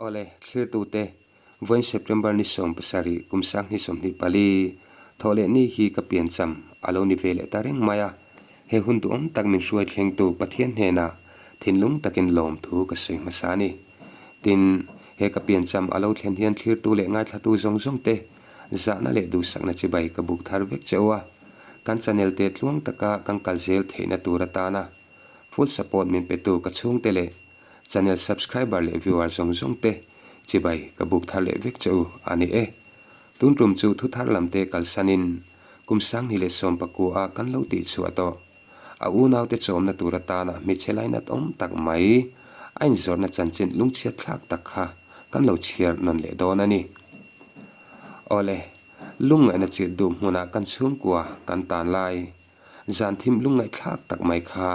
Awle, thlirtute, vawiin September ni 17 kum 2024, thawh leh ni hi ka piancham a lo ni ve leh ta reng mai a. He hun duhawm tak min hruai thlengtu Pathian hnenah thinlung takin lawmthu ka sawi hmasa a ni. Tin, he ka piancham a lo thlen hian thlirtu leh ngaithlatu zawng zawng te zahna leh duhsakna chibai ka buk thar vek che u a. Kan channel te tluang taka kan kal zel theihna tur atana full support min petu ka chhungte leh Channel subscriber leh viewer zawng zawng te chibai ka buk thar leh vek che u a ni e. Tun tum chu thu thar lam te kalsanin kum 2019 a kan lo tih chhuah tawh. A unaute chawmna tur atana hmeichhe lainat awm tak mai a inzawrhna chanchin lungchhiat thlak tak kha kan lo chhiar nawn leh dawn a ni. Awle, lungngaihna chirh duh hmunah kan chhungkua kan tan lai zan thim lungngaihthlak tak mai kha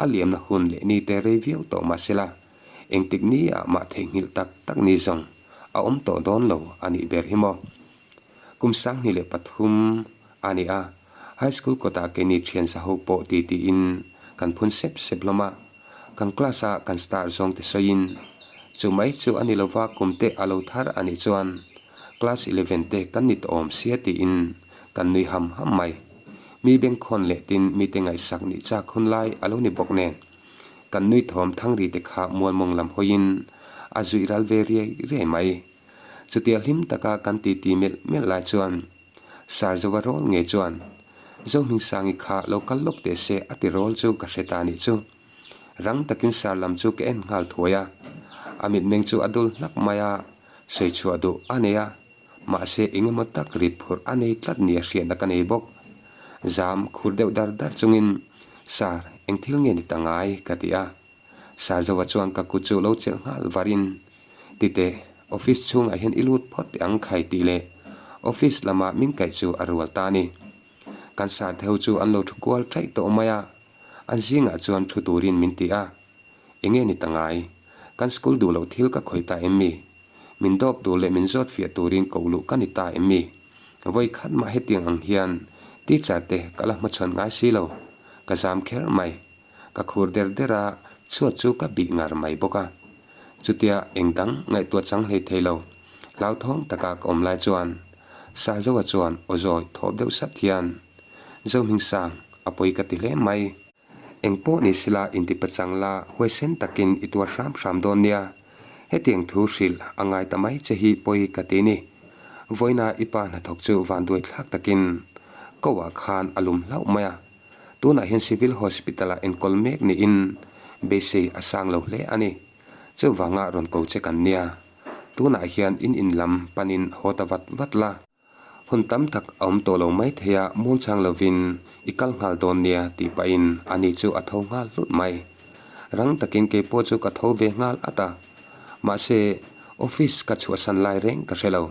A liamna hun leh ni te rei viau tawh mah sela, engtik ni ah mah theihnghilh tak tak ni zawng a awm tawh dawn lo a nih ber hi maw. Kum 2003 a ni a, High School kawtah keini thian sa ho pawh ti tiin kan phun sep sep hlawm a, kan class a kan star zawng te sawiin chu mai chu a ni lova kum te a lo thar a nih chuan class 11 te kan ni tawh awm sia tiin kan nui ham ham mai. Mi bengkhawn leh tin mite ngaihsak nih chak hun lai a lo ni bawk nen, kan nui thawm thang ri te kha mualmawng lam hawiin a zuih ral ve riai riai mai. Chutia hlim taka kan titi melh melh lai chuan Sarzova rawl ngei chuan Zohmingsangi kha lo kal lawk teh se a ti rawl chu ka hre ta nih chu. Rang takin sar lam chu ka en nghal thuai a, a mitmeng chu a dul hnak mai a, sawi chhuah duh a nei a. Mahse eng emaw tak rit phurh a nei tlat nia hriatna ka nei bawk. Zam khur deuh dar dar chungin, Sir, eng thil nge ni ta ngai? ka ti a. Sir Zova chuan ka kut chu lo chelh nghal varin, Titeh, office chhungah hian i lut phawt teh ang khai tih leh office lama min kaih chu a rual ta a ni. Kan sir te ho chu an lo thu kual ṭaih tawh mai a, an zingah chuan thu turin min ti a. Enge ni ta ngai? Kan school duh loh thil ka khawih ta em mi? Min dawp tur leh min zawt fiah turin koh luh ka ni ta em mi? Vawi khat mah hetiang ang hian teacher te ka la hmachhawn ngai si lo. Ka zam kher mai. Ka khur der der a, chhuat chu ka bih ngar mai bawk a. Chutia eng dang ngaihtuah chang hlei thei lo. Hlauthawng taka ka awm lai chuan Sahzoa chuan aw zawi thawp deuh sap hian, Zohmingsang, a pawi ka ti hle mai. Eng pawh ni sila intipachang la huaisen takin i tuar hram hram dawn nia. Hetiang thu hrilh a ngai ta mai che hi pawi ka ti ni. Vawiina i pa hnathawk chu vanduai thlak takin Koa khan a lum hlauh mai a. Tunah hian Civil Hospital-ah enkawl mek niin beisei a sang lo hle a ni. Chuvanga rawn ko che kan nia. Tunah hian in in lam panin haw ta vat vat la. Hun tam tak a awm tawh lo mai thei a, muangchang lovin i kal nghal dawn nia tih pahin ani chu a tho nghal hlut mai. Rang takin kei pawh chu ka tho ve nghal at a, mahse office ka chhuahsan lai reng ka hre lo.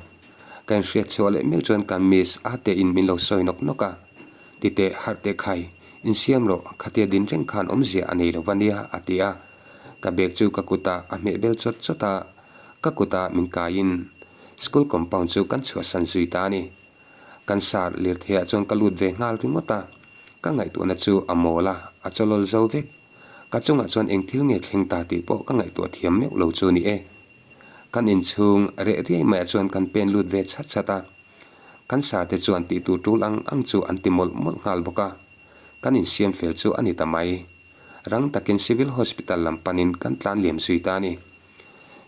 Ka inhriat chhuah leh meuh chuan kan miss a tein min lo sawi nawk nawk a, Titeh harh teh khai, insiam rawh, khatia din reng khan awmzia a nei lo va nia a ti a. Ka bag chu ka kutah a hmeh bel chawt chawt a, ka kutah min kaiin School compound chu kan chhuahsan zui ta a ni. Kan sar lirtheiah chuan ka lut ve nghal ringawt a, ka ngaihtuahna chu a mawl a, a chawlawl zo vek. Ka chungah chuan eng thil nge thleng ta tih pawh ka ngaihtuah thiam meuh lo chu ni e. Kan inchhung reh riai maiah chuan kan pen lut ve chhat chhat a, kan sar te chuan tih tur tul ang ang chu an ti mawlh mawlh nghal bawk a, kan insiam fel chu a ni ta mai. Rang takin Civil Hospital lam panin kan tlan liam zui ta a ni.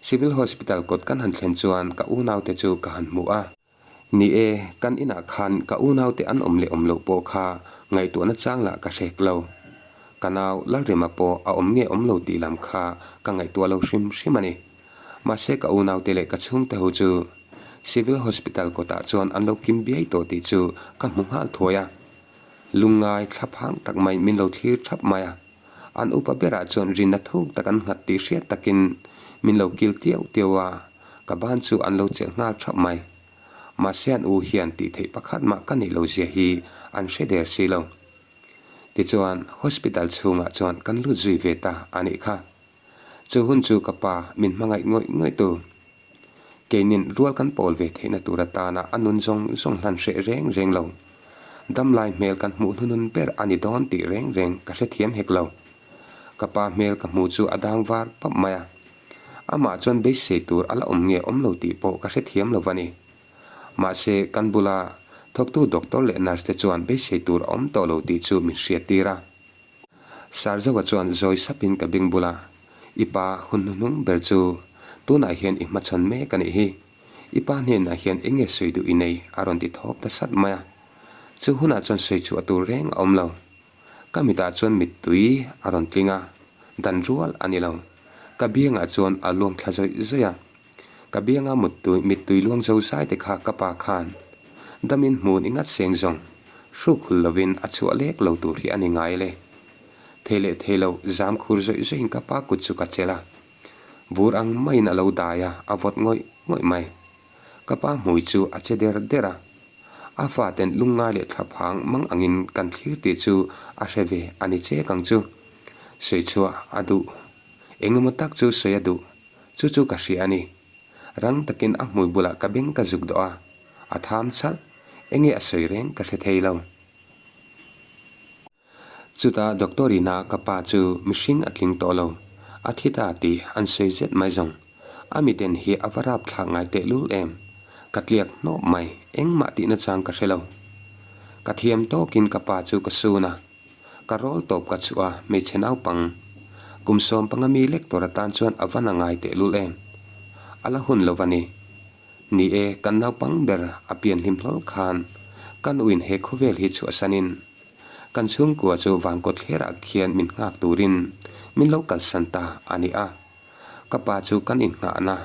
Civil Hospital kawt kan han thlen chuan ka unaute chu ka han hmu a. Ni e, kan inah khan ka unaute an awm leh awm loh pawh kha ngaihtuahna chang lah ka hrek lo. Ka nau Lalrema pawh a awm nge awm lo tih lam kha ka ngaihtuah lo hrim hrim a ni. Mahse ka unaute leh ka chhungte ho chu Civil Hospital kawtah chuan an lo kim biai tawh tih chu ka hmu nghal thuai a. Lungngai thlaphang tak mai min lo thlir thap mai a. An upa berah chuan rinna thuk tak an nghat tih hriat takin min lo kil tiau tiau a, ka ban chu an lo chelh nghal thap mai. Mahse an u hian tih theih pakhat mah ka neih lo zia hi an hre der si lo. Tichuan hospital chhungah chuan kan lut zui ve ta a nih kha. Chu hun chu ka pa min hmangaih ngawih ngawih tu. Keinin rual kan pawl ve theihna tur atana a nun zawng zawng hlan hreh reng reng lo. Damlai hmel kan hmuh hnunun ber a ni dawn tih reng reng ka hrethiam hek lo. Ka pa hmel ka hmu chu a dang var pap mai a. Amah chuan beisei tur a la awm nge awm lo tih pawh ka hrethiam lo va ni. Mahse, kan bula thawktu doctor leh nurse te chuan beisei tur a awm tawh lo tih chu min hriattir a. Sarzoa chuan zawi sapin ka bing bula, I pa hun hnuhnung ber chu tunah hian i hmachhawn mek a nih hi. I pa hnenah hian eng nge sawi duh i nei? a rawn ti thawp ta sat mai a. Chu hunah chuan sawi chhuah tur reng a awm lo. Ka mitah chuan mittui a rawn tling a, dan rual a ni lo. Ka biangah chuan a luang thla zawih zawih a. Ka bianga muttui mittui luang zo zai te kha ka pa khan damin hmun i ngat seng zawng hruk hul lovin a chhuah lek lo tur hi a ni ngai le. Thei leh thei lo zam khur zawih zawihin ka pa kut chu ka chelh a. Vur ang maiin a lo dai a, a vawt ngawih ngawih mai. Ka pa hmui chu a che der der a. A faten lungngai leh thlaphang mang angin kan thlir tih chu a hre ve a ni chek ang chu. Sawi chhuah a duh. Engemaw tak chu sawi a duh. Chu chu ka hria a ni. Rang takin a hmui bulah ka beng ka zuk dawh a, a tham chalh. Enge a sawi reng ka hre thei lo. Chutah doctor ina ka pa chu mihring a tling tawh lo, a thi ta tih an sawi zet mai zawng. A miten hi a va rap thlak ngai tehlul em? Ka tliak hnawp mai, engmah tihna chang ka hre lo. Ka thiam tawkin ka pa chu ka sun a, ka rawl tawp ka chhuah a, hmeichhe naupang kum 15 mi lek tur atan chuan a va na ngai tehlul em? A la hun lo va ni. Ni e, kan naupang ber a pian hlim hlawl khan ka nuin he khawvel hi chhuahsanin Kan chhungkua chu vangkaw thlerah khian min nghak turin min lo kalsan ta a ni a. Ka pa chu kan innghahna,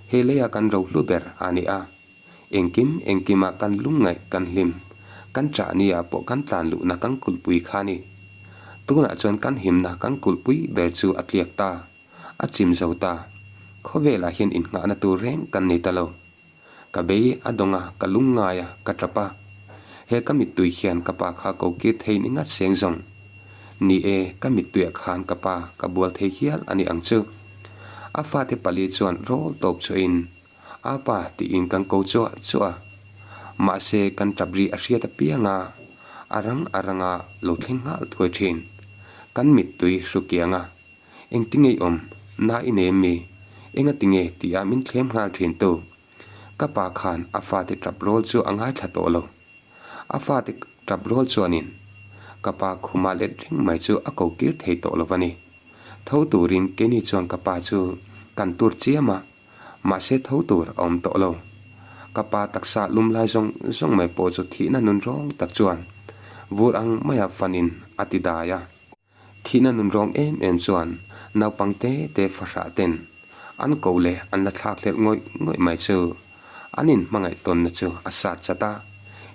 he leia kan rohlu ber a ni a. Engkim engkima kan lungngaih kan hlim, kan chahnia pawh kan tlan luhna kan kulhpui kha a ni. Tunah chuan kan himna kan kulhpui ber chu a tliak ta, a chim zo ta. Khawvelah hian innghahna tur reng kan nei ta lo. Ka bei a dawng a, ka lung ngai a, ka tap a. He ka mittui hian ka pa kha ko kir thei ni ngat seng zawng. Ni e, ka mittuiah khan ka pa ka bual thei hial a ni ang chu. A fate pali chuan rawl tawp chhuahin, A pa tiin kan ko chuah chuah a. Mahse, kan tap ri a hriat apiang a, a rang a ranga lo thleng nghal thuai thin. Kan mittui hru kiang a. Engtinge i awm? Na i nei em mi? Engatinge? tih a min thlem nghal thin tu. Ka pa khan a fate tap rawl chu a ngaithla tawh lo. A fate tap rawl chuanin ka pa khuma let reng mai chu a ko kir thei tawh lo va ni. Tho turin keini chuan ka pa chu kan tur chiam a, mahse tho tur a awm tawh lo. Ka pa taksa lum lai zawng zawng mai pawh chu thihna nun rawng tak chuan vur ang maia fanin a ti dai a. Thihna nunrawng em em chuan naupang te te fahrah ten an ko leh an la thlak hlelh ngawih ngawih mai chu an inhmangaih tawnna chu a sat chat a.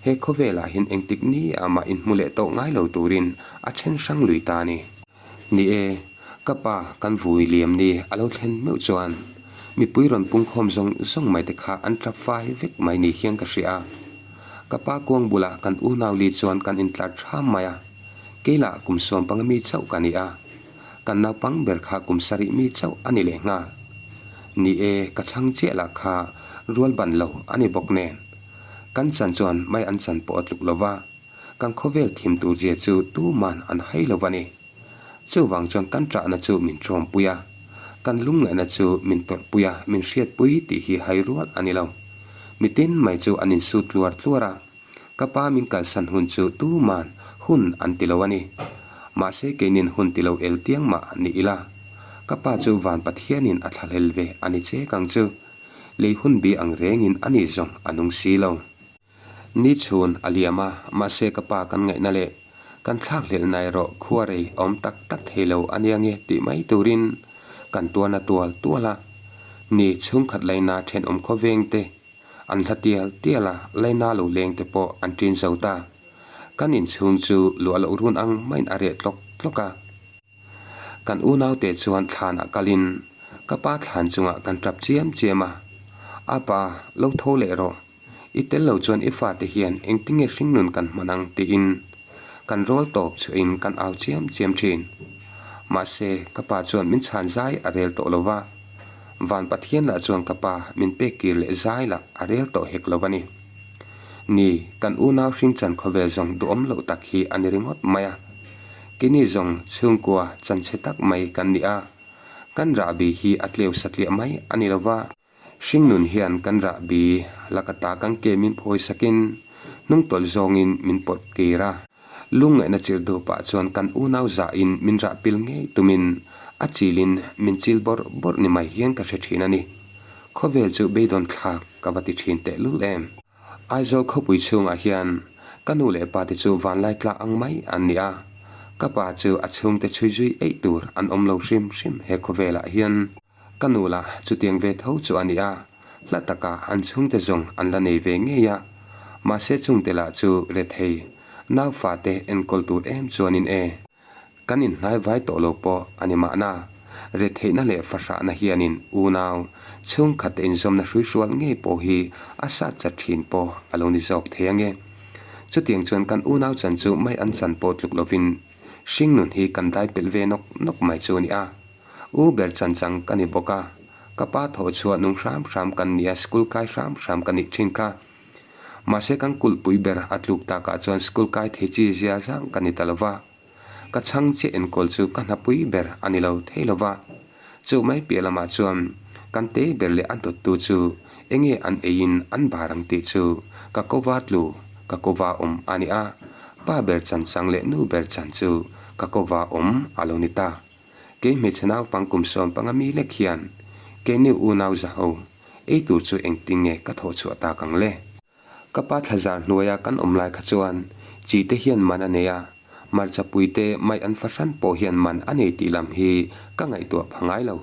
He khawvelah hian engtik ni ah mah inhmu leh tawh ngai lo turin a then hrang lui ta a ni. Ni e, ka pa kan vui liam ni a lo thlen meuh chuan mipui rawn pungkhawm zawng zawng mai te kha an tap fai vek mai ni hian ka hria a. Ka pa kuang bulah kan unau li chuan kan intlar tham mai a. Keilah kum 15 mi chauh ka ni a, kan naupang ber kha kum 7 mi chauh a ni leh nghal. Ni e, ka chhang chiah lah kha rual ban lo a ni bawk nen. Kan chan chuan mai an chan pawh a tluk lo va, kan khawvel thim tur zia chu tuman an hai lo va ni. Chuvang chuan kan ṭahna chu min ṭawmpui a, kan lungngaihna chu min tawrhpui a, min hriatpui tih hi hai rual a ni lo. Mitin mai chu an insut tluar tluar a. Ka pa min kalsan hun chu tuman hun an ti lo a ni. Mahse keinin hun ti lo el tiang mah ni ila. Ka pa chu van Pathianin a thlahlel ve a ni chek ang chu. Lei hun bi ang rengin a ni zawng a nung si lo. Ni chhun a liam a, mahse ka pa kan ngaihna leh kan thlakhlelhna erawh khua rei a awm tak tak thei lo a nia nge tih mai turin kan tuarna tual tual a. Ni chhungkhat laina thenawm khawveng te An hla tial tial a, Laina lo leng te pawh an ṭin zo ta. Kan inchhung chu luah loh run ang maiin a reh tlawk tlawk a. Kan unaute chuan thlanah kalin ka pa thlan chungah kan ṭap chiam chiam a, A pa, lo tho leh rawh. I tel lo chuan i fate hian engtinge hringnun kan hman ang tiin kan rawl tawp chhuahin kan au chiam chiam ṭhin. Mahse, ka pa chuan min chhan zai a rel tawh lo va. Van Pathian lah chuan ka pa min pek kir leh zai lah a rel tawh hek lo a ni. Ni, kan unau hringchan khawvel zawng duhawm loh tak hi a ni ringawt mai a. Keini zawng chhungkua chanchhe tak mai kan ni a. Kan rahbi hi a tleu satliah mai a ni lo va. Hringnun hian kan rahbi laka ta kan ke min phawi sakin hnungtawlh zawngin min pawt kir a. Lungngaihna chirh duh pah chuan kan unau zahin min rah pil ngei tumin a chilin min chil bawrh bawrh ni mai hian ka hre thin a ni. Khawvel chu beidawn thlak ka va ti thin tehlul em. Aizawl khawpui chhungah hian ka nu leh pa te chu vanlai tlak ang mai an ni a, ka pa chu a chhungte chhui zui eih tur an awm lo hrim hrim he khawvelah hian. Ka nu lah chutiang ve tho chu a ni a, hla taka an chhungte zawng an la nei ve ngei a, mahse chungte lah chu rethei, naufate enkawl tur em chuanin e. Kan inhnai vai tawh lo pawh a ni mahna, retheihna leh fahrahna hianin unau chhungkhat te inzawmna hruihrual ngei pawh hi a sat chat thin pawh a lo ni zawk thei ange. Chutiang chuan kan unau chan chu mai an chan pawh tluk lovin hringnun hi kan dai pelh ve nawk nawk mai chu a ni a. U ber chan chang ka ni bawk a, ka pa thawh chhuah nung hram hram kan nia school kai hram hram ka nih thin kha. Mahse kan kulhpui ber a tluk takah chuan school kai thei chi zia zang ka ni ta lova. Ka chhang chiah enkawl chu ka hnapui ber a ni lo thei lo va. Chu mai piah lamah chuan kan te ber leh a dawttu chu enge an eiin an bar ang tih chu ka kova tlu, ka kova awm a ni a, pa ber chan chang leh nu ber chan chu ka kova awm a lo ni ta. Kei hmeichhe naupang kum 15 mi lek hian keini unau zaho ei tur chu engtin nge ka thawh chhuah tak ang le? Ka pa thlazar hnuaia kan awm lai kha chuan chi te hian man a nei a, hmarcha pui te mai an fahran pawh hian man a nei tih lam hi ka ngaihtuah pha ngai lo.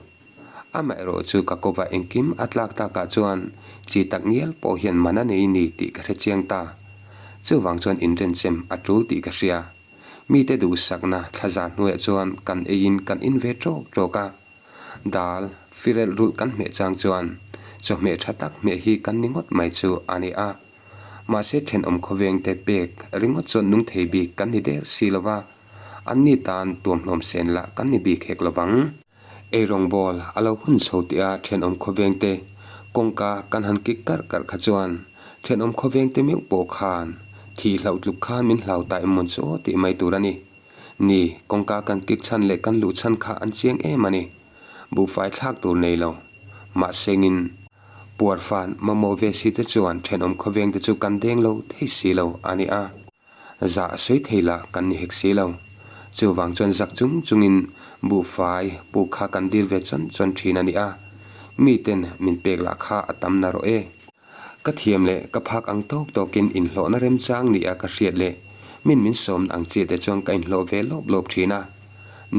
Amaherawh chu ka kova engkim a tlak takah chuan chi tak ngial pawh hian man a nei ni tih ka hre chiang ta. Chuvang chuan inrenchem a tul tih ka hria. Mite duhsakna thlazar hnuaiah chuan kan eiin kan in ve tawk tawk a. Dal, firelh rulh kan hmeh chang chuan chawhmeh tha tak hmeh hi kan ni ngawt mai chu a ni a. Mahse thenawm khawvengte pek ringawt chuan nung thei bik kan ni der si lo va, anni tan tuamhlawm sen lah kan ni bik hek lo vang. Eirawngbawl a lo hun chho tih a thenawm khawvengte kawngka kan han kik karh karh kha chuan thenawm khawvengte meuh pawh khan thih hlauh tluk khan min hlau ta em mawn chu aw tih mai tur a ni. Ni, kawngka kan kik chhan leh kan luh chhan kha an chiang em a ni. Buhfai thlak tur nei lo. Mahsengin, puar fan mamawh ve si te chuan thenawm khawveng te chu kan deng lo thei si lo a ni a. Zah sawi thei lah kan ni hek si lo. Chuvang chuan zak chung chungin buhfai puk kha kan dil ve chawn chawn thin a ni a. Miten min pek lah kha a tam na rawh e. Ka thiam leh ka phak ang tawk tawkin inhlawhna remchang nia ka hriat leh min min sawmna ang chiah te chuan ka inhlawh ve lawp lawp thin a.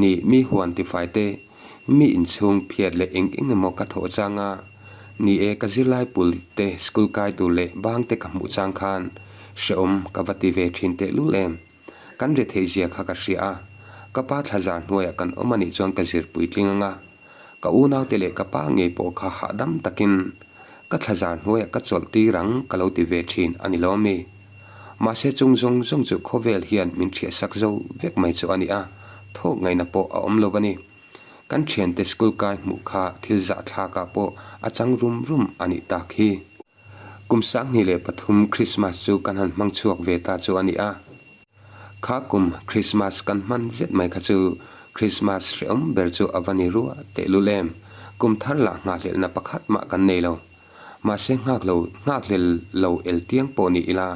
Ni, mi huan tifai te, mi inchhung phiat leh eng eng emaw ka thawh chang a, ni e ka zirlai pul te school kai tur leh bang te ka hmuh chang khan hrehawm ka va ti ve thin tehlul em. Kan retheih zia kha ka hria a, ka pa thlazar hnuaiah kan awm anih chuan ka zir puitling ang a. Ka unaute leh ka pa ngei pawh kha hahdam takin ka thlazar hnuaiah ka chawlh tir ang ka lo ti ve thin a ni lo ami? Mahse chung zawng zawng chu khawvel hian min thiahsak zo vek mai chu a ni a, thawk ngaihna pawh a awm lo a ni. Kan thiante school kai hmuh kha thil zahthlakah pawh a chang rum rum a nih tak hi. Kum 2003 Christmas chu kan han hmang chhuak ve ta chu a ni a. Kha kum Christmas kan hman zet mai kha chu Christmas hrehawm ber chu a va ni rua tehlul em. Kum thar lah nghahhlelhna pakhat mah kan nei lo. Mahse nghak lo nghakhlel lo el tiang pawh ni ila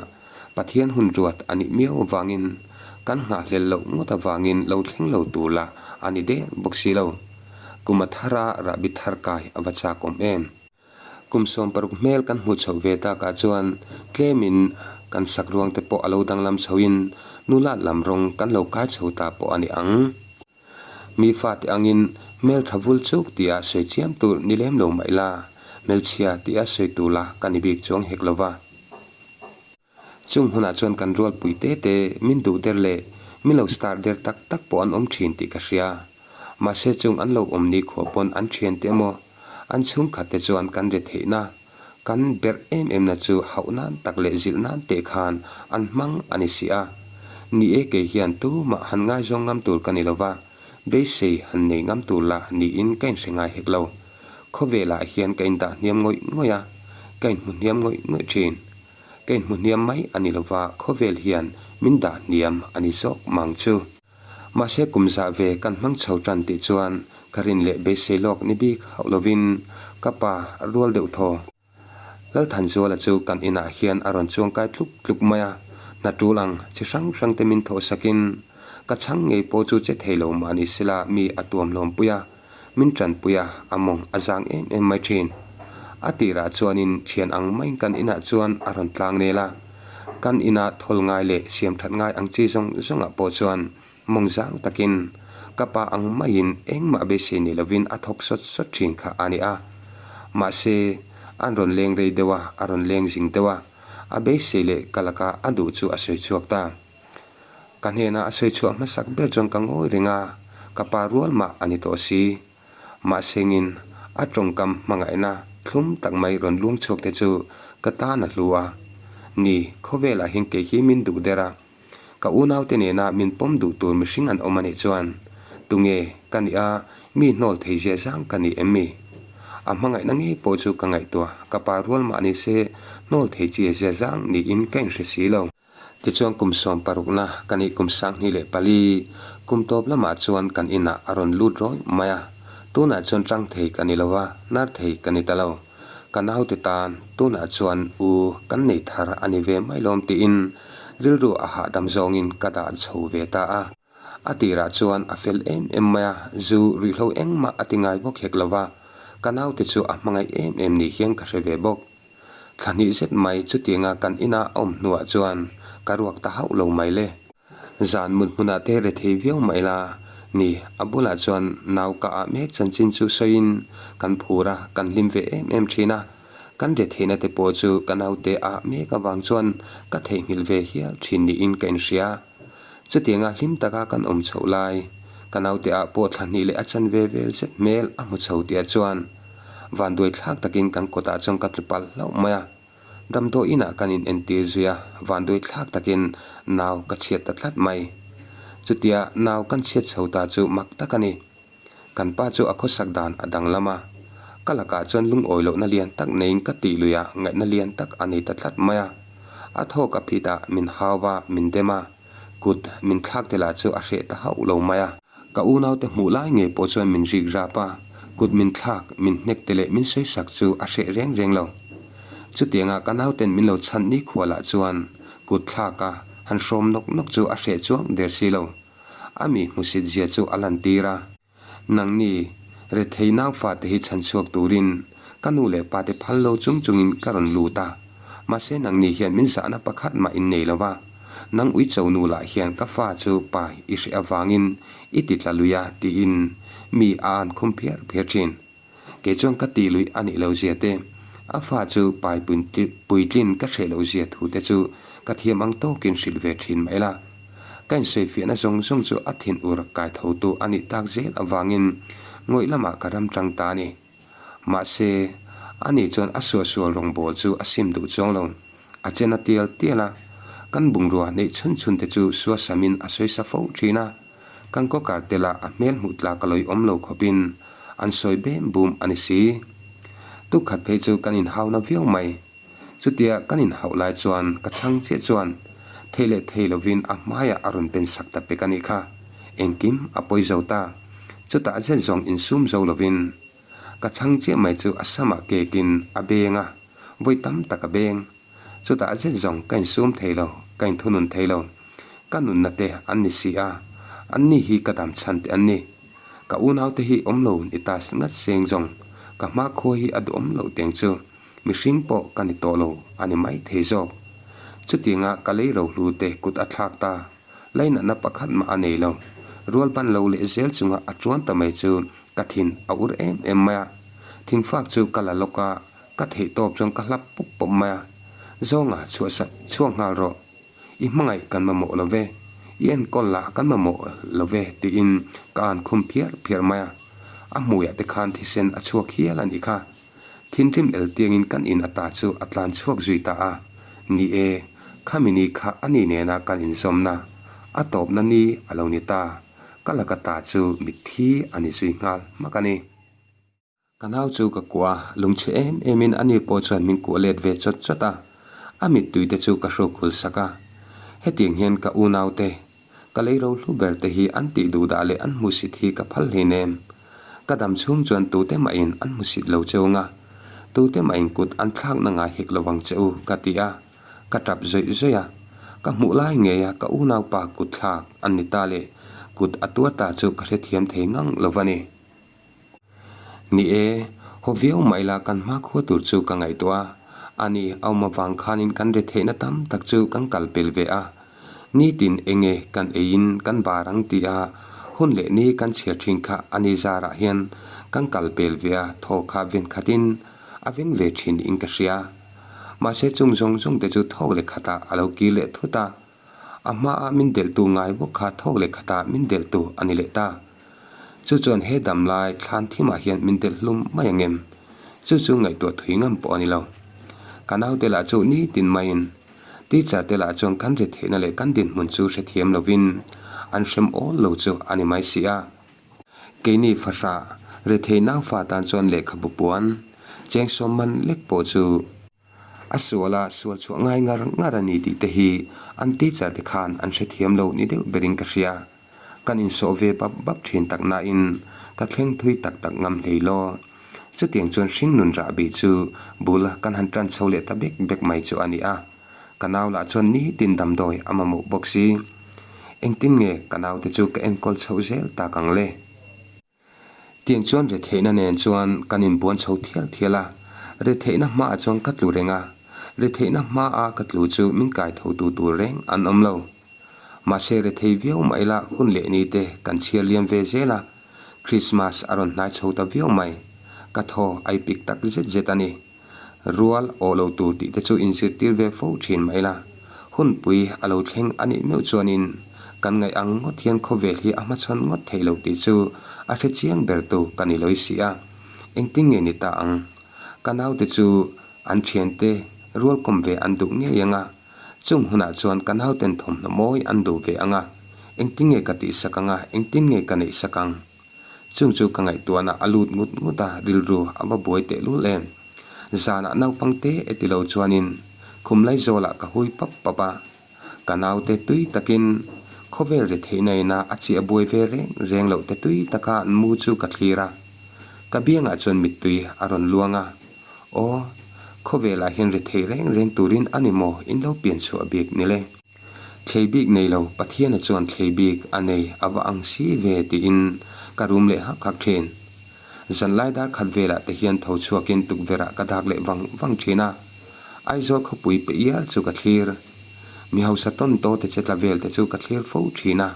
Pathian hun ruat a nih miau avangin kan nghahhlel loh ngawt avangin lo thleng lo tur lah a ni der bawk si lo. Kum a thara rahbi thar kai a va chak awm em. Kum 16 hmel kan hmuh chhoh ve takah chuan tlemin kan sak ruang te pawh a lo danglam chhoin nulat lam rawng kan lo kai chho ta pawh a ni ang. Mi fate angin hmeltha vul chuk tia sawi chiam tur ni lem lo mah ila, hmelchhia tia sawi tur la ka ni bik chuang hek lova. Chung hunah chuan kan rualpui te te min duh der leh min lo star der tak tak pawh an awm thin tih ka hria. Mahse chung an lo awm ni khuah pawn an thian te emaw an chhungkhat te chuan kan ri theihna, kan berh em em na chu hauh nan tak leh zilh nan teh khan an hmang a ni si a. Ni e kei hian tumah han ngaizawng ngam tur ka ni lova, beisei han nei ngam tur lah niin ka inhre ngai hek lo. Khawvelah hian ka indah hniam ngawih ngawih a, ka inhmu hniam ngawih ngawih thin. Ka inhmu hniam mai a ni lova, khawvel hian min dah hniam a ni zawk mang chu. Mahse kum zah ve kan hmang chho tan tih chuan. Ka rin leh beisei lawk ni bik hauh lovin ka pa rual deuh thaw. Lalthanzuala chu kan inah hian a rawn chuangkai tluk tluk mai a, hna tul ang chi hrang hrang te min thawh sakin ka chhang ngei pawh chu che thei lo mah ni sela mi a tuam hlawmpui a, min tanpui a, a mawng a zang em em mai thin. A tirah chuanin thian ang maiin kan inah chuan a rawn tlang nel a, kan ina thawl ngai leh siam that ngai ang chi zawng zawngah pawh chuan mawng zang takin ka pa ang maiin engmah beisei nei lovin a thawk sawt sawt thin kha a ni a. Mahse, an rawn leng rei deuh a, a rawn leng zing deuh a, a beisei leh ka laka a duh chu a sawi chhuak ta. Ka hnena a sawi chhuah hmasak ber chuan ka ngawi reng a, ka pa rual mah a ni tawh si. Mahsengin a tawngkam hmangaihna thlum tak mai rawn luang chhuak te chu ka tan a hlu a. Ni, khawvelah hian kei hi min duh der a. Ka unaute nena min pawm duh tur mihring an awm a nih chuan tunge ka nih a, mi hnawl thei zia zang ka ni em mi? A hmangaihna ngei pawh chu ka ngaihtuah, ka pa rual mah ni se hnawl thei chi zia zang niin ka inhre si lo. Tichuan kum 16na ka nih kum 2004 kum tawp lamah chuan kan inah a rawn lut rawih mai a, tunah chuan tang thei ka ni lo va, hnar thei ka ni ta lo. Ka naute tan tunah chuan u kan nei thar a ni ve mai lawm tiin rilru a hahdam zawngin ka dah chho ve ta a. A tirah chuan a fel em em mai a, zu ruihhlo engmah a ti ngai bawk hek lo va, ka naute chu a hmangaih em em ni hian ka hre ve bawk. Thla hnih zet mai chutianga kan ina a awm hnuah chuan ka ruak ta hauh lo mai le. Zan mut hmunah te rethei viau mah ila ni, a bulah chuan nau ka ah mek chanchin chu sawiin kan phur a, kan hlim ve em em thin a. Kan retheihna te pawh chu ka naute ah mek avang chuan ka theihnghilh ve hial thin niin ka inhria. Chutianga hlim taka kan awm chhoh lai, ka naute ah pawh thla hnih leh a chanve vel zet hmel a hmu chho tihah chuan Vanduai thlak takin kan kawtah chuan ka tlu palh hlauh mai a, damdawi inah kan in entir zui a, vanduai thlak takin nau ka chhiat ta tlat mai. Chutia nau kan chhiat chho ta chu mak tak a ni. Kan pa chu a khawsak dan a danglam a, ka lakah chuan lungawi lohna lian tak neiin ka tih lui a, ngaihna lian tak a nei ta tlat mai a. A thawk a phit a, min hau va, min dem a, kut min thlak te lah chu a hreh ta hauh lo mai a. Ka unaute hmuh lai ngei pawh chuan min rik rap a, kut min thlak, min hnek te leh min sawi sak chu a hreh reng reng lo. Chutianga ka nauten min lo chhan nikhua lah chuan kut thlak a han hrawm nawk nawk chu a hreh chuang der si lo. A mi hmusit zia chu a lantir a. Nangni, rethei naufate hi chhan chhuak turin ka nu leh pate phal lo chung chungin ka rawn lut a. Mahse nangni hian min zahna pakhat mah in nei lo va. Nang uicho nu lah hian ka fa chu pa i hreh avangin i ti tla lui a tiin mi a an khum phiar phiar thin. Kei chuan ka tih luih a nih lo zia te, a fa chu pai puitlin ka hreh loh zia thu te chu ka thiam ang tawkin hrilh ve thin mah ila. Ka insawifiahna zawng zawng chu a thin ur kai tho tu a nih tak zel avangin ngawih lamah ka ram tang ta a ni. Mahse, ani chuan a suahsual rawngbawl chu a sim duh chuang lo. A chen a tial tial a, kan bungrua neih chhun chhun te chu suasamin a sawisa fo thin a. Kan kawkar te lah a hmel hmuh tlak a lawi awm lo khawpin an sawi bem bum a ni si. Tukkhat phei chu kan inhauna viau mai. Chutia kan inhauh lai chuan ka chhang chiah chuan thei leh thei lovin a hmaiah a rawn pen sak ta pek a nih kha. Engkim a pawi zo ta. Chutah zet zawng insum zo lovin ka chhang chiah mai chu a samah kekin a beng a, vawi tam tak a beng. Chutah zet zawng ka insum thei lo, ka inthunun thei lo. Ka nunna te an ni si a, an ni hi ka dam chhan te an ni. Ka unaute hi awm lo ni ta ngat seng zawng, ka hmakhua hi a duhawm loh teng chu mihring pawh ka ni tawh lo a ni mai thei zawk. Chutianga ka lei rohlu te kut a thlak ta, lainatna pakhat mah a nei lo. Rual ban lo leh zel chunga a tuan ta mai chu ka thin a ur em em mai a. Thingfak chu ka la lawk a, Ka theih tawp chuan ka hlap pawp pawp mai a, Zawnga chhuahsak chhuak nghal rawh. I hmangaih kan mamawh lo ve, i enkawl lah kan mamawh lo ve tiin ka an khum phiar phiar mai a. A hmuiah te khan thisen a chhuak hial a nih kha. Thinrim el tiangin kan in ata chu a tlan chhuak zui ta a. Ni e, khami ni kha a ni nena kan inzawmna a tawpna ni a lo ni ta. Ka laka ta chu mitthi a ni zui nghal hmak a ni. Ka nau chu ka kuah a, lungchhe em em in ani pawh chuan min kuah let ve chawt chawt a, a mittui te chu ka hruk hul sak a. Hetiang hian ka unau te, ka lei ro hlu ber te hi an tih duh dah leh an hmuhsit hi ka phal hlein em. Ka dam chhung chuan tute mahin an hmusit lo che u nga, tute mahin kut an thlakna ngai hek lo vang che u, ka ti a, ka tap zawih zawih a. Ka hmuh lai ngeia ka unaupa kut thlak an ni ta leh kut a tuar ta chu ka hrethiam thei ngang lo va ni. Ni e, haw viau mah ila kan hmakhua tur chu ka ngaihtuah a, ani a awm avang khanin kan retheihna tam tak chu kan kal pel ve a. Nitin enge kan eiin kan bar ang tih a, hun leh ni kan chhiar thin kha ani zarah hian kan kal pel ve a, thaw kha ven khatin a veng ve thin in ka hria. Mahse chung zawng zawng te chu thawk leh khatah a lo kir leh thut a, a hmaah min delhtu ngai bawk kha thawk leh khatah min delhtu a ni leh ta. Chu chuan he damlai thlan thimah hian min delh hlum mai ang em? Chu chu ngaihtuah thui ngam pawh a ni lo. Ka naute lah chu nitin maiin teacher te lah chuan kan retheihna leh kan dinhmun chu hrethiam lovin an hrem awl lo chu a ni mai si a. Keini fahrah rethei naufa tan chuan lehkhabu puan cheng sawm man lek pawh chu A sual a, sual chhuah ngai ngar ngar a ni tih te hi an teacher te khan an hrethiam lo ni deuh berin ka hria. Kan insawh ve bap bap thin tak nain ka thleng thui tak tak ngam hlei law. Chutiang chuan hringnun rahbi chu bul kan han tan chho leh ta bek bek mai chu a ni a. Ka nau lah chuan nitin damdawi a mamawh bawk si. Engtin nge ka naute chu ka enkawl chhoh zel tak ang le? Tiang chuan retheihna nen chuan kan inbuan chho thial thial a, retheihna hmaah chuan ka tlu reng a, retheihna hmaa ka tlu chu min kai tho tu tur reng an awm lo. Mahse rethei viau mah ila hun leh ni te kan chhiar liam ve zel a, Krismas a rawn hnai chho ta viau mai, ka thaw a ipik tak zet zet a ni. Rual awh lo tur tih te chu inzirtir ve fo thin mah ila, hunpui a lo thleng a nih meuh chuanin kan ngaih ang ngawt hian khawvel hi a hmachhawn ngawt theih lo tih chu a hre chiang ber tu ka ni lawi si a. Engtin nge ni ta ang? Ka naute chu an thiante rual kawm ve an duh ngei ang a, chung hunah chuan ka nauten thawmhnaw mawi an duh ve ang a, engtin nge ka tihsak ang a, engtin nge ka neihsak ang? Chung chu ka ngaihtuahna a lut ngut ngut a, rilru a va buai tehlul em. Zanah naupang te e ti lo chuanin khum Laizawlah ka hui pap pap a, ka naute tui takin khawvel ri theihna ina a chiah buai ve reng reng loh te tui taka an mu chu ka thlir a. Ka biangah chuan mittui a rawn luang a, Aw, khawvelah hian ri thei reng reng turin a ni maw in lo pian chhuah bik ni le? Thlei bik nei lo, Pathiana chuan thlei bik a nei a va ang si ve tiin ka rum leh hak hak thin. Zanlai dar khat velah te hian tho chhuakin tukverhah ka dak leh vang vang thin a. Aizawl khawpui pe ial chu ka thlir. Mi hausa tawn taw te che tla vel te chu ka thlir fo thin a.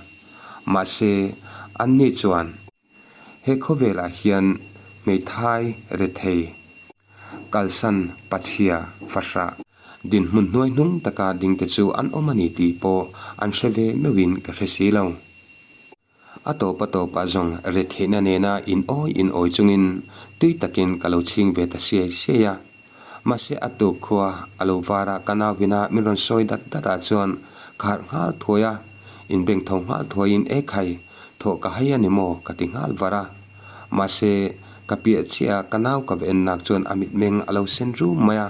Mahse, anni chuan. He khawvelah hian hmeithai rethei, kalsan pachhia fahrah, dinhmun hnuai hnung taka dingte chu an awm a ni tih pawh an hre ve meuhin ka hre si lo. A tawp a tawpah zawng retheihna nena in awi in awi chungin tui takin ka lo chhing ve ta siai siai a. Mahse a tuk khua a lo var a, ka nauvina min rawn sawi dat dat ah chuan ka harh nghal thuai a, inbeng tho nghal thuaiin e khai, thawh ka hai a ni maw ka ti nghal var a. Mahse ka piah chiah a ka nau ka va en nak chuan a mitmeng a lo sen rum mai a,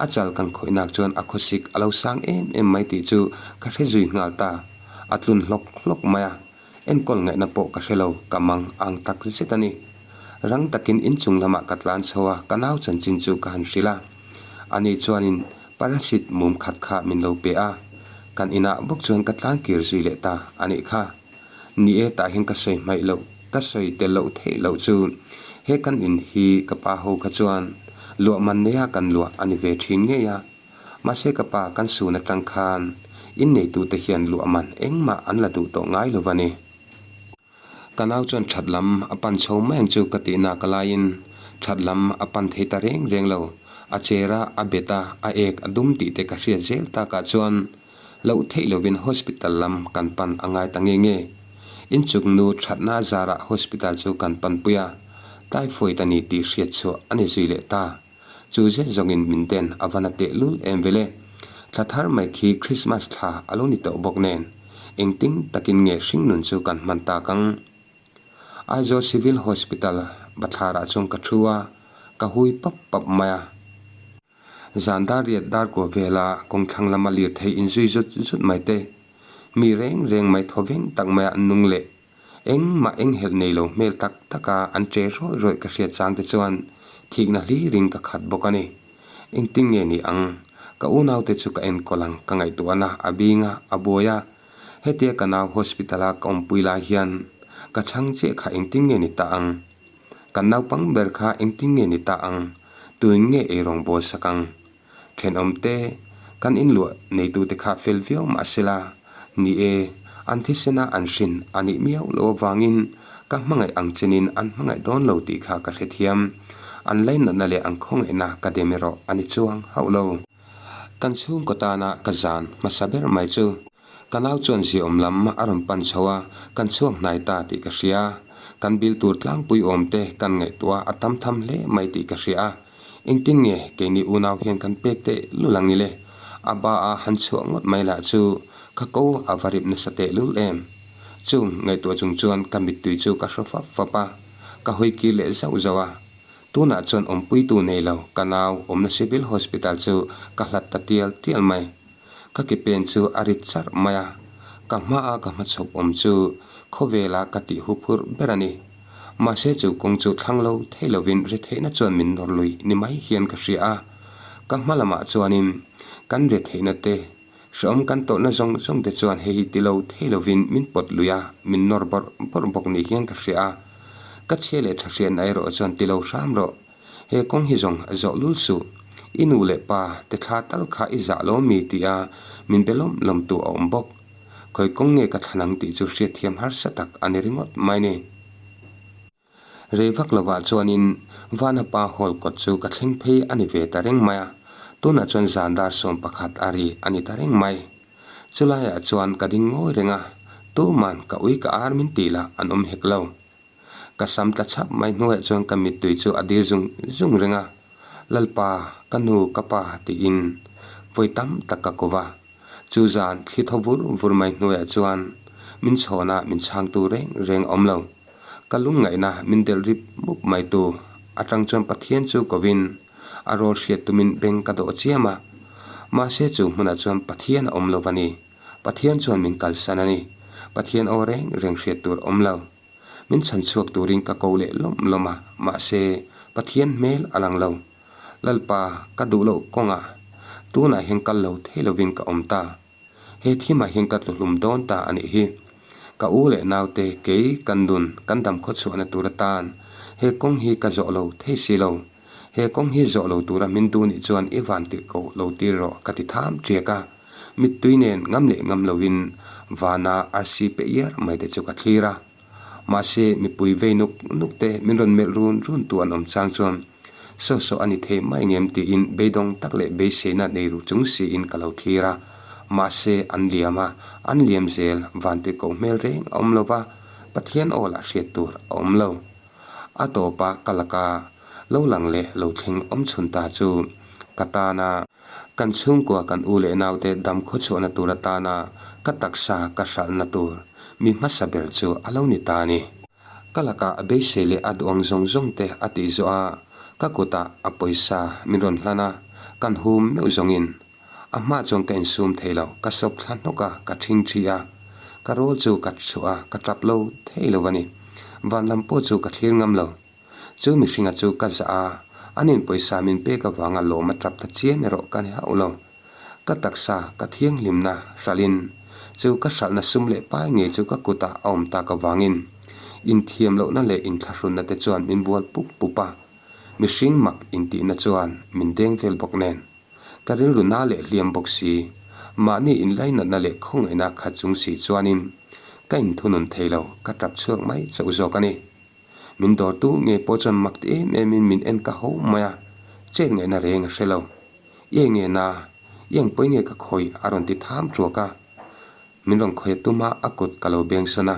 a chal kan khawih nak chuan a khawsik a lo sang em em mai tih chu ka hre zui nghal ta, a tlun hlawk hlawk mai a. Enkawl ngaihna pawh ka hre lo, ka mang ang tak zet a ni. Rang takin inchung lamah ka tlan chho a, ka nau chanchin chu ka han hrilh a. Ani chuanin parasit mum khat kha min lo pe a, kan inah bawk chuan ka tlan kir zui leh ta a nih kha. Ni e, tah hian ka sawi hmaih loh, ka sawi tel loh theih loh chu he kan in hi ka pa ho kha chuan luah man neia kan luah a ni ve thin ngei a. Mahse ka pa kan sun atang khan inneitute hian luah man engmah an la duh tawh ngai lo va ni. Ka nau chuan that lam a pan chho mai ang chu ka tih nak laiin that lam a pan thei ta reng reng lo. A cher a, a bet a, a ek a dum tih te ka hriat zel takah chuan loh theih lovin hospital lam kan pan a ngai ta nge nge. Inchuk nu thatna zarah hospital chu kan panpui a, typhoid a ni tih hriat chhuah a ni zui leh ta. Chu zet zawngin min den a va na teh lul em vele. Thla thar mai khi Christmas thla a lo ni tawh bawk nen, engtin takin nge hringnun chu kan hman tak ang? Aizawl Civil Hospital bathlarah chuan ka thu a, ka hui pap pap mai a. Zan dar riat dar kua vela kawngthlang lama lirthei inzui zut zut mai te, mi reng reng mai thaw veng tak maia an nung leh. Engmah enghelh nei lo hmel tak taka an che rawih rawih ka hriat chang te chuan thikna hlirin ka khat bawk a ni. Engtin nge ni ang? Ka unaute chu ka enkawl ang ka ngaihtuahna a bing a, a buai a. Hetia ka nau hospital a ka awmpui lai hian ka chhang chiah kha engtin nge ni ta ang? Kan naupang ber kha engtin nge ni ta ang? Tuin nge eirawng bawl sak ang? Thenawmte, kan inluah neitute kha fel viau mah sela, ni e, an thisena an hrin a nih miau loh avangin ka hmangaih ang chenin an hmangaih dawn lo tih kha ka hrethiam. An lainatna leh an khawngaihna ka dem erawh a ni chuang hauh lo. Kan chhungkaw tana ka zan hmasa ber mai chu ka nau chuan ziaawm lam a rawn pan chho a, kan chhuak hnai ta tih ka hria. Kan bil tur tlangpui awmte kan ngaihtuah a tam tham hle mai tih ka hria a. Engtin nge keini unau hian kan pek teh lul ang ile? A ba a han chhuah ngawt mai lah chu ka ko a va rip nasa teh lul em? Chung ngaihtuah chung chuan ka mittui chu ka hraw fap fap a, ka hawi kir leh zauh zauh a. Tunah chuan awmpuitu nei lo ka nau awmna Civil Hospital chu ka hlat ta tial tial mai. Ka ke pen chu a rit charh mai a, ka hmaa ka hmachhawp awm chu khawvela ka tih huphurh ber a ni. Mahse chu kawng chu thlang lo thei lovin retheihna chuan min nawr lui ni mai hian ka hria a. Ka hma lamah chuanin kan retheihna te, hrehawm kan tawrhna zawng zawng te chuan hei hi ti lo thei lovin min pawt lui a, min nawr bawrh bawrh bawk ni hian ka hria a. Ka chhia leh tha hriatna erawh chuan ti lo hram rawh. He kawng hi zawng zawh lul suh. I nu leh pa te thla tal kha i zah lo mi tih a min be lawm lawm tu a awm bawk. Khawi kawng nge ka thlan ang tih chu hriatthiam harsa tak a ni ringawt mai ni. Rei vak lovah chuanin Vanapa hall kawt chu ka thleng phei a ni ve ta reng mai a, tunah chuan zan dar 11 a ri a ni ta reng mai. Chulaiah chuan ka ding ngawi reng a, tuman ka ui ka ar min tih lah an awm hek lo. Ka sam tla chhap mai hnuaiah chuan ka mittui chu a dir zung zung reng a, Lalpa, ka nu, ka pa tiin vawi tam tak ka ko va. Chu zan thli thaw vur vur mai hnuaiah chuan min chhawn a, min chhangtu reng reng a awm lo. Ka lungngaihna min delh rip mup mai tu atang chuan Pathian chu kovin a rawl hriat tumin beng ka dawh chiam a. Mahse chu hmunah chuan Pathian a awm lo va ni. Pathian chuan min kalsan a ni. Pathian aw reng reng hriat tur awm lo. Min chhan chhuak turin ka ko leh lawm lawm a, mahse Pathian hmel a lang lo. Lalpa, ka duh loh kawngah tunah hian kal lo thei lovin ka awm ta. He thimah hian ka tluhlum dawn ta a nih hi. Ka u leh naute kei kan nun kan dam khawchhuahna tur atan he kawng hi ka zawh lo thei si lo. He kawng hi zawh lo tura min duh nih chuan i van tirh ko lo tir rawh ka ti tham tiak a. Mittui nen ngam leh ngam lovin vana arsi pe iar mai te chu ka thlir a. Mahse mipui vei nuk nuk te min rawn melh run run tu an awm chang chuan saw saw a ni thei mai ngem tiin beidawng tak leh beiseina nei ru chung siin ka lo thlir a. Mahse an liam a, an liam zel van tirhkoh hmel reng a awm lo va, Pathian aw lah hriat tur a awm lo. A tawpa ka laka lo lang leh lo thleng awm chhun ta chu ka tana Kan chhungkua kan u leh naute dam khawchhuahna tur atana ka taksa ka hralhna tur mi hmasa ber chu a lo ni ta a ni. Ka lakah a beisei leh a duang zawng zawng te a tih zawh a, ka kutah a pawisa min rawn hlan a, kan hum meuh zawngin a hma chuan ka insum thei lo, ka sawp thla hnawk a, ka ṭhing ṭhi a, ka rawl chu ka chhuah a, ka ṭap lo thei lo a ni. Van lam pawh chu ka thlir ngam lo. Chu mihringa chu ka zah a, a nin pawisa min pek avanga lawm a tap ta chiam erawh ka ni hauh lo. Ka taksa ka thianghlimna hralhin chu ka hralhna sum leh pai ngei chu ka kutah a awm tak avangin inthiam lohna leh inthlahrunna te chuan min bual pup pup a, mihring mak intihna chuan min deng vel bawk nen. Ka rilru na leh hliam bawk si, mahni inlainatna leh khawngaihna khat chung si chuanin ka inthunun thei lo, ka tap chhuak mai chauh zawk a ni. Min dawrtu ngei pawh chuan mak ti em emin min en ka ho mai a, chet ngaihna reng a hre lo. I eng nge na? I eng pawi nge ka khawih? a rawn ti tham tuak a. Min rawn khawih a tum a, a kut ka lo beng sawn a.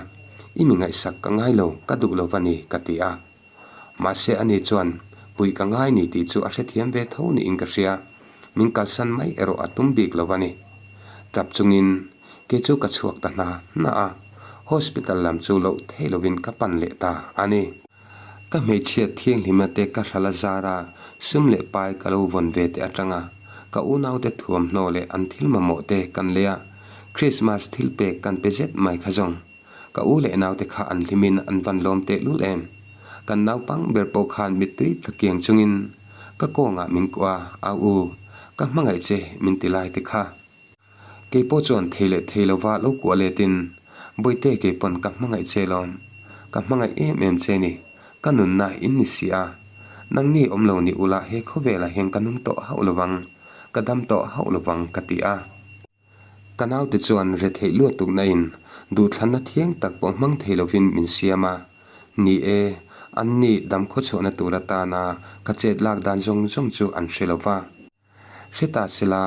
I mi ngaihsak ka ngai lo, ka duh lo va ni, ka ti a. Mahse ani chuan puih ka ngai ni tih chu a hrethiam ve tho niin ka hria. Min kalsan mai erawh a tum bik lo va ni. Tap chungin Kei chu ka chhuak ta hna hna a, hospital lam chu loh theih lovin ka pan leh ta a ni. Ka hmeichhiat thianghlimna te ka hral a zar a, sum leh pai ka lo vawn ve te atanga ka unaute thuamhnaw leh an thil mamawh te kan lei a, Christmas thil pek kan pe zet mai kha zawng. Ka u leh naute kha an hlimin an van lawm tehlul em. Kan naupang ber pawh khan mittui tla kiang chungin ka kawngah min kuah a, Au u, ka hmangaih che min ti lai te kha. Kei pawh chuan thei leh thei lova lo kuah letin, Bawihte kei pawn ka hmangaih che lawm. Ka hmangaih em em che ni. Ka nunna in ni si a. Nangni awm lo ni ula he khawvelah hian ka nung tawh hauh lovang, ka dam tawh hauh lovang ka ti a. Ka naute chuan retheih luat tukna in duhthlanna thiang tak pawh hmang thei lovin min siam a. Ni e, an ni dam khawchhuahna tur atana ka chet lak dan zawng zawng chu an hre lova. Hre ta sela,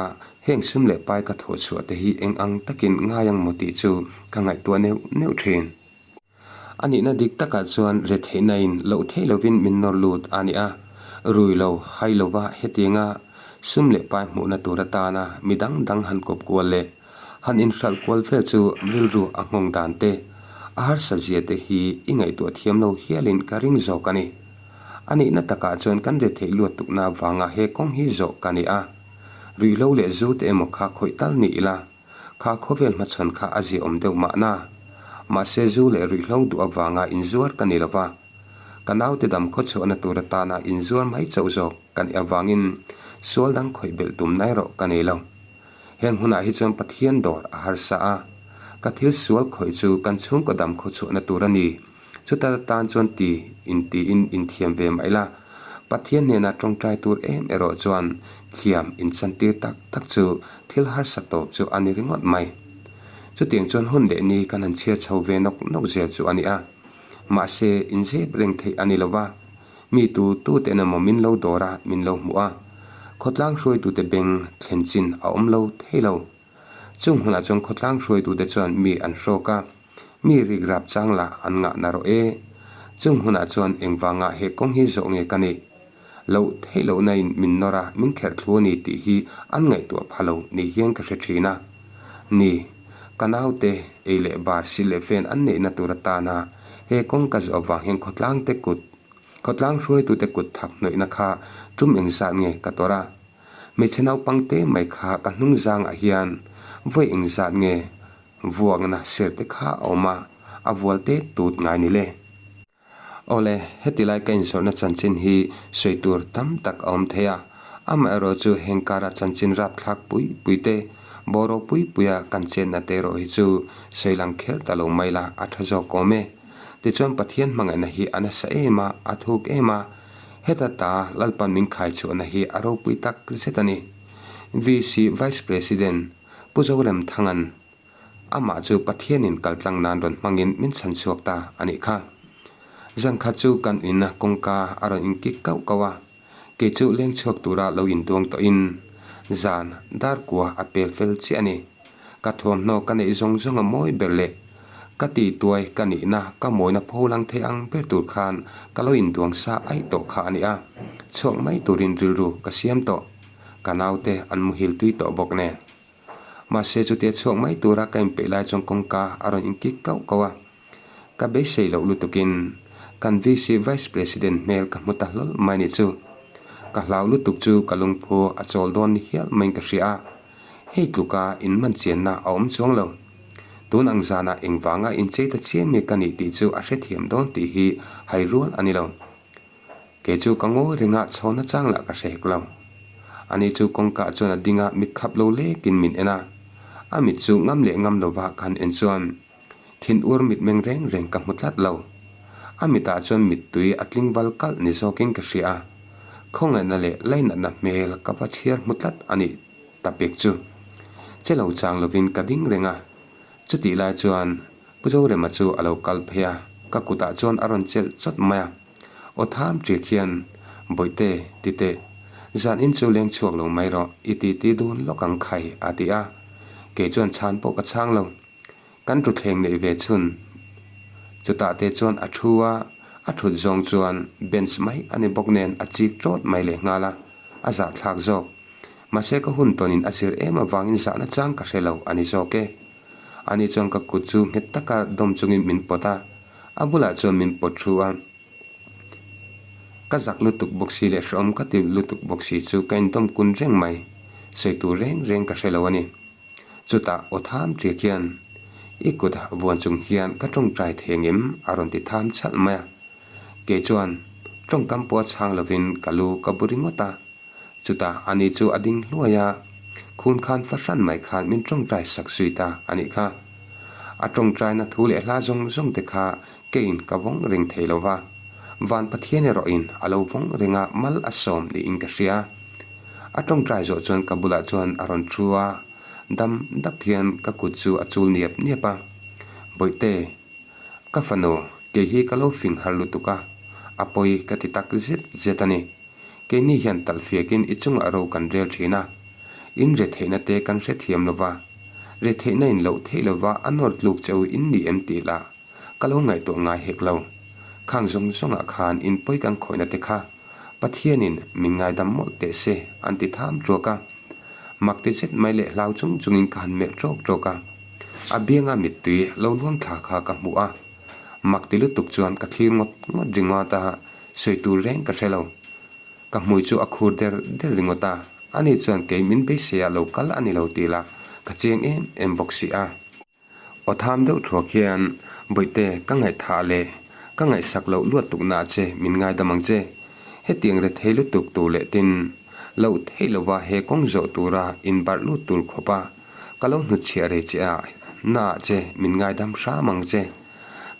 heng sum leh pai ka thawh chhuah te hi eng ang takin ngai ang maw tih chu ka ngaihtuah neuh neuh thin. A nihna dik takah chuan retheihna in loh theih lovin min nawr lut a ni a, rui lo, hai lova hetianga sum leh pai hmuhna tur atana mi dang dang han kawp kual leh han inhralh kual vel chu rilru a nghawng dan te, a harsa zia te hi i ngaihtuah thiam lo hialin ka ring zawk a ni. A nihna takah chuan kan retheih luat tukna avanga he kawng hi zawh ka ni a, ruihhlo leh zu te emaw kha khawih tal ni ila, Kha khawvel hmachhawn kha a ziaawm deuh mahna. Mahse zu leh ruihhlo duh avanga inzuar ka ni lo va. Ka naute dam khawchhuahna tur atana inzuar mai chauh zawk ka nih avangin sual dang khawih belh tum na erawh ka nei lo. Heng hunah hi chuan Pathian dawr a harsa a. Ka thil sual khawih chu kan chhungkaw dam khawchhuahna tur a ni. Chuta tan chuan ti intiin inthiam ve mah ila, Pathian hnena tawngtai tur em erawh chuan thiam inchantir tak tak chu thil harsa tawp chu a ni ringawt mai. Chutiang chuan hun leh ni kan han chhiar chho ve nawk nawk zel chu a ni a. Mahse, inzep reng theih a ni lo va, mi tu tu ten emaw min lo dawr a, min lo hmuh a, khawtlang hruaitute beng thlen chin a awm lo thei lo. Chung hunah chuan khawtlang hruaitute chuan mi an hrawk a, mi rikrap chang lah an ngah na rawh e. Chung hunah chuan engvanga he kawng hi zawh nge ka nih? Loh theih lohna in min nawr a, min kherh thlu a ni tih hi an ngaihtuah pha lo ni hian ka hre thin a. Ni, ka naute ei leh bar si leh fen an neihna tur atana he kawng ka zawh avang hian khawtlang te kut, khawtlang hruaitute kut thak hnawihna kha tum engzat nge ka tawrh a? Hmeichhe naupang te mai kha ka hnung zangah hian vawi engzat nge vuakna ser te kha a awm a, a vual te tut ngai ni le. Awle, heti lai ka inzawrhna chanchin hi sawi tur tam tak a awm thei a, amaherawh chu heng kara chanchin rapthlak pui pui te, bawraw pui puia kan chenna te erawh hi chu sawi lang kher ta lo mai la a tha zawk awm e. Tichuan Pathian hmangaihna hi a nasa em a, a thuk em a, Heta ta Lalpan min khai chhuahna hi a ropui tak zet a ni. VC Vice President Pu Zorem Thangan amah chu Pathianin kaltlang nan rawn hmangin min chhan chhuak ta a nih kha. Zan khat chu kan in kawngka a rawn inkik kauh kauh a, kei chu leng chhuak tura lo induang tawhin zan dar kua a pel fel chiah a ni. Ka thuamhnaw ka neih zawng zawng a mawi ber leh ka ti tuai ka nihna ka mawina pho lang thei ang ber tur khan ka lo induang sa aih tawh kha a ni a, chhuak mai turin rilru ka siam tawh. Ka naute an muhil tui tawh bawk nen. Mahse chutia chhuak mai tura ka inpeih lai chuan kawngka a rawn inkik kauh kauh a. Ka beisei loh lutukin kan VC Vice President hmel ka hmu ta hlawl mai ni chu. Ka hlau lutuk chu ka lungphu a chawl dawn ni hial maiin ka hria a. Hei tluka inman chianna a awm chuang lo. Tun ang zanah engvanga inchei ta chian nge ka nih tih chu a hrethiam dawn tih hi hai rual a ni lo. Kei chu ka ngawi reng a, chhawn achang lah ka hre hek lo. Ani chu kawngka chuan a ding a, mit khap lo lekin min en a. A mit chu ngam leh ngam lova ka han en chuan thin ur mit meng reng reng ka hmu tlat lo. A mitah chuan mittui a tling val kalh ni zawkin ka hria a. Khawngaihna leh lainatna hmel ka va chhiar hmu tlat a nih ta pek chu. Che lo chang lovin ka ding reng a. Chutih lai chuan Pu Zorema chu a lo kal phei a, ka kutah chuan a rawn chelh chawt mai a. Aw tham ṭiak hian, Bawihte, ti teh. Zan in chu leng chhuak lo mai rawh, i titi dun lawk ang khai, a ti a. Kei chuan chhan pawh ka chhang lo. Kan tuthleng neih ve chhun. Chutah te chuan a thu a, a thut zawng chuan bench mai a ni bawk nen a chik ṭawt mai leh nghal a, a zahthlak zawk. Mahse ka hun tawnin a zir em avangin zahna chang ka hre lo a ni zawk e. Ani chuan ka kut chu nghet taka dawm chungin min pawt a, a bulah chuan min pawt thu a. Ka zak lutuk bawk si leh hrehawm ka ti lutuk bawk si chu ka indawm kun reng mai. Sawi tur reng reng ka hre lo a ni. Chutah aw tham ṭiak hian. I kut vuan chung hian ka tawngtai thei ngem? a rawn ti tham chhalh mai a. Kei chuan tawngkam pawh a chhang lovin ka lu ka bu ringawt a. Chutah ani chu a ding hluai a, khun khan fahran mai khan min tawngtai sak zui ta a nih kha. A tawngtaina thu leh hla zawng zawng te kha keiin ka vawng reng thei lo va, Van Pathian erawhin a lo vawng reng a mal a sawm niin ka hria. A tawngtai zawh chuan ka bulah chuan a rawn thu a, dam dap hian ka kut chu a chul niap niap a, Bawihte, ka fanu, kei hi ka lo fing har lutuk a, a pawi ka ti tak zet zet a ni. Keini hian talhfiakin i chungah ro kan rel thin a, in retheihna te kan hrethiam lo va, retheihna in loh theih lo va a nawr tluk che u in ni em tih lah ka lo ngaihtuah ngai hek lo. Khang zawng zawngah khan in pawi kan khawihna te kha Pathianin min ngaidam mawlh teh se an ti tham ṭuak a. Mak ti zet mai leh hlau chung chungin ka han melh ṭawk ṭawk a. A bianga mittui lo luang thla kha ka hmuh a. Mak ti lutuk chuan ka thlir ngawt ngawt ringawt a, sawi tur reng ka hre lo. Ka hmui chu a khur der der ringawt a, ani chuan kei min beisei ah lo kal a ni lo tih lah ka chiang em em bawk si a. Aw tham deuh thuak hian, Bawihte, ka ngaihthah leh ka ngaihsak loh luat tukna che min ngaidam ang che. Hetiang rethei lutuk tur leh tin loh theih lova he kawng zawh tura inbarh lut tur khawpa ka lo hnutchhiah rei che a naah che min ngaidam hram ang che.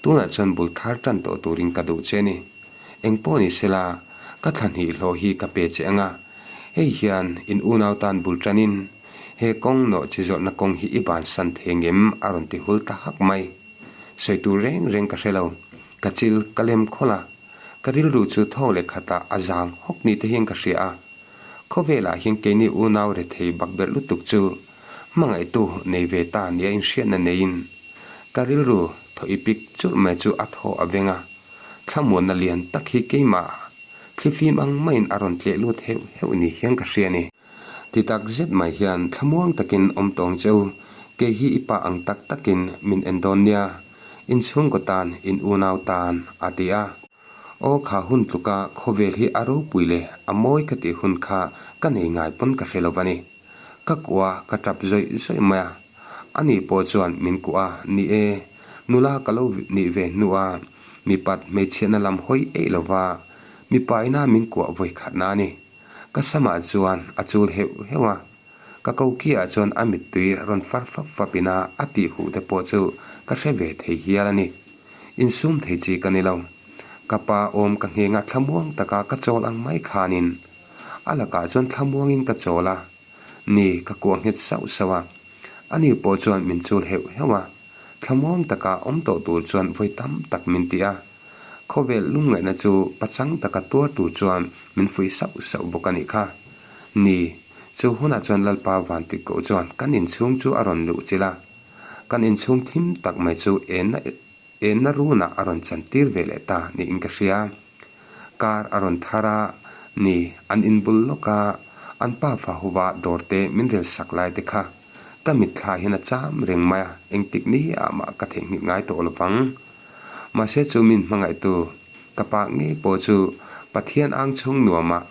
Tunah chuan bul thar tan tawh turin ka duh che a ni. Engpawh ni sela, ka thla hnih hlawh hi ka pe che ang a, hei hian in unau tan bul tanin he kawng nawh chi zawrhna kawng hi i bansan thei ngem a rawn ti hul ta hak mai. Sawi tur reng reng ka hre lo, ka chil ka lem khawlh a, ka rilru chu thaw leh khatah a zang hawk ni te hian ka hria a. Khawvelah hian keini unau rethei bakberh lutuk chu hmangaihtu nei ve ta nia inhriatna neiin ka rilru thaw i pik churh mai chu a thaw a veng a. Thlamuanna lian tak hi keimah thlifim ang maiin a rawn tleh lut heuh heuh ni hian ka hria a ni. Ti tak zet mai hian thlamuang takin awm tawng che u, kei hi i pa ang tak takin min en dawn nia, in chhungkaw tan, in unau tan, a ti a. Aw kha hun tluka khawvel hi a ropui leh a mawi ka tih hun kha ka nei ngai pawn ka hre lo va ni. Ka kuah a, ka tap zawih zawih mai a. Ani pawh chuan min kuah a, ni e, nula ka lo nih ve hnu a, mipat hmeichhiatna lam hawi eih lo va, mipa ina min kuah vawi khatna a ni. Ka samah chuan a chul heuh heuh a, ka kokiah chuan a mittui rawn far fap fap ina a tih huh te pawh chu ka hre ve thei hial a ni. Insum thei chi ka ni lo. Ka pa awm ka ngheng a thlamuang taka ka chawl ang mai khanin A lakah chuan thlamuangin ka chawl a, ni ka kuah nghet sauh sauh a. Ani pawh chuan min chul heuh heuh a, thlamuang taka awm tawh tur chuan vawi tam tak min ti a. Khawvel lungngaihna chu pachang taka tuar tur chuan min fuih sauh sauh bawk a nih kha. Ni, chu hunah chuan Lalpa Vantikkoh chuan kan inchhung chu a rawn luh chilh a. Kan inchhung thim tak mai chu enna Enna runah a rawn chantir ve leh ta niin ka hria. Car a rawn thar a, ni, an inbul lawk a, an pa fa huva dawr te min rel sak lai te kha ka mitthla hian a cham reng mai a, engtik ni ah mah ka theihnghilh ngai tawh lo vang. Mahse chu min hmangaihtu ka pa ngei pawh chu Pathian ang chhung nuamah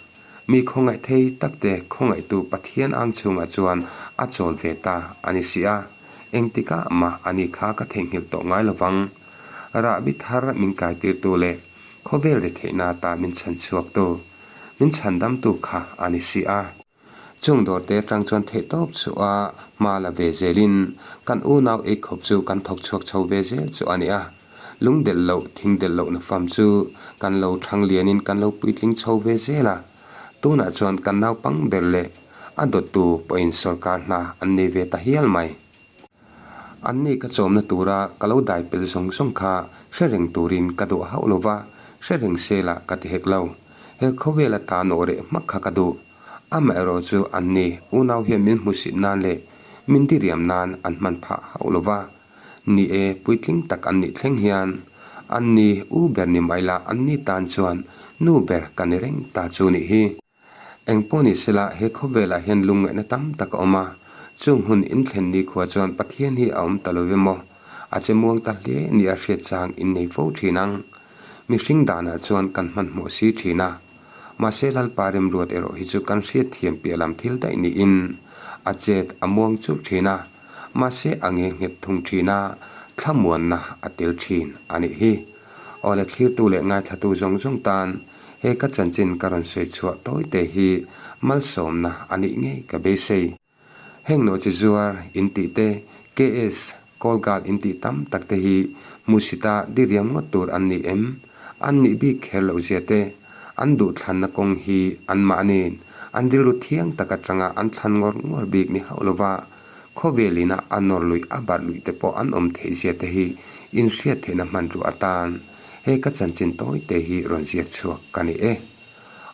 mi khawngaih thei tak te khawngaihtu Pathian ang chhungah chuan a chawl ve ta a ni si a. Engtikah mah ani kha ka theihnghilh tawh ngai lovang. Rahbi thar min kaitirtu leh khawvel ri theihna ata min chhan chhuaktu, min chhandamtu kha a ni si a. Chung dawrte atang chuan theihtawp chu a hma la ve zelin kan unau eikhawp chu kan thawk chhuak chho ve zel chu a ni a. Lung delh loh, thing delh lohna fam chu kan lo thang lianin kan lo puitling chho ve zel a. Tunah chuan kan naupang ber leh a dawttu pawhin sawrkar hna an nei ve ta hial mai. Anni ka chawmna tura ka lo dai pel zawng zawng kha hre reng turin ka duh hauh lo va, hre reng se lah ka ti hek lo. He khawvela ta nawh reh hmak kha ka duh. Amaherawh chu anni unau hian min hmusit nan leh min diriam nan an hman phah hauh lo va. Ni e, puitling tak an nih thleng hian anni u ber ni mai lah anni tan chuan nu ber ka ni reng ta chu nih hi. Eng pawh ni sela he khawvelah hian lungngaihna tam tak a awm a, chung hun inthlen ni khua chuan Pathian hi a awm ta lo ve maw? A che muang ta hle nia hriat chang innei fo thin ang. Mihring danah chuan kan hmanhmawh si thin a. Mahse Lalpa remruat erawh hi chu kan hriat thiam piah lam thil daih niin a chet a muang churh thin a. Mahse a nge nghet thung thin a. thlamuanna a tel thin a nih hi. Awle thlirtu leh ngaithlatu zawng zawng tan he ka chanchin ka rawn sawi chhuah tawi te hi malsawmna a nih ngei ka beisei. Heng nawhchi zuar in tih te, KS, Call Girl in tih tam tak te hi hmuhsita diriam ngawt tur an ni em? An nih bik kher loh zia te, an duhthlanna kawng hi anmahniin an rilru thiang tak atanga an thlan ngawr ngawr bik ni hauh lova khawvel ina a nawr luih a barh luih te pawh an awm theih zia te hi inhriat theihna hmanruah atan he ka chanchin tawi te hi rawn ziak chhuak ka ni e.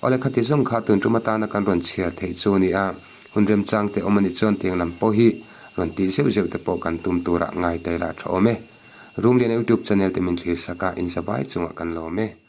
Awle khati zawng kha tun tum atana kan rawn chhiar theih chu a ni a, hun remchang te awm a nih chuan tiang lam pawh hi rawn tih zeuh zeuh te pawh kan tum turah ngai ta ila tha awm e. Rumliana YouTube channel te min thlir sak a, inzavai chungah kan lawm e.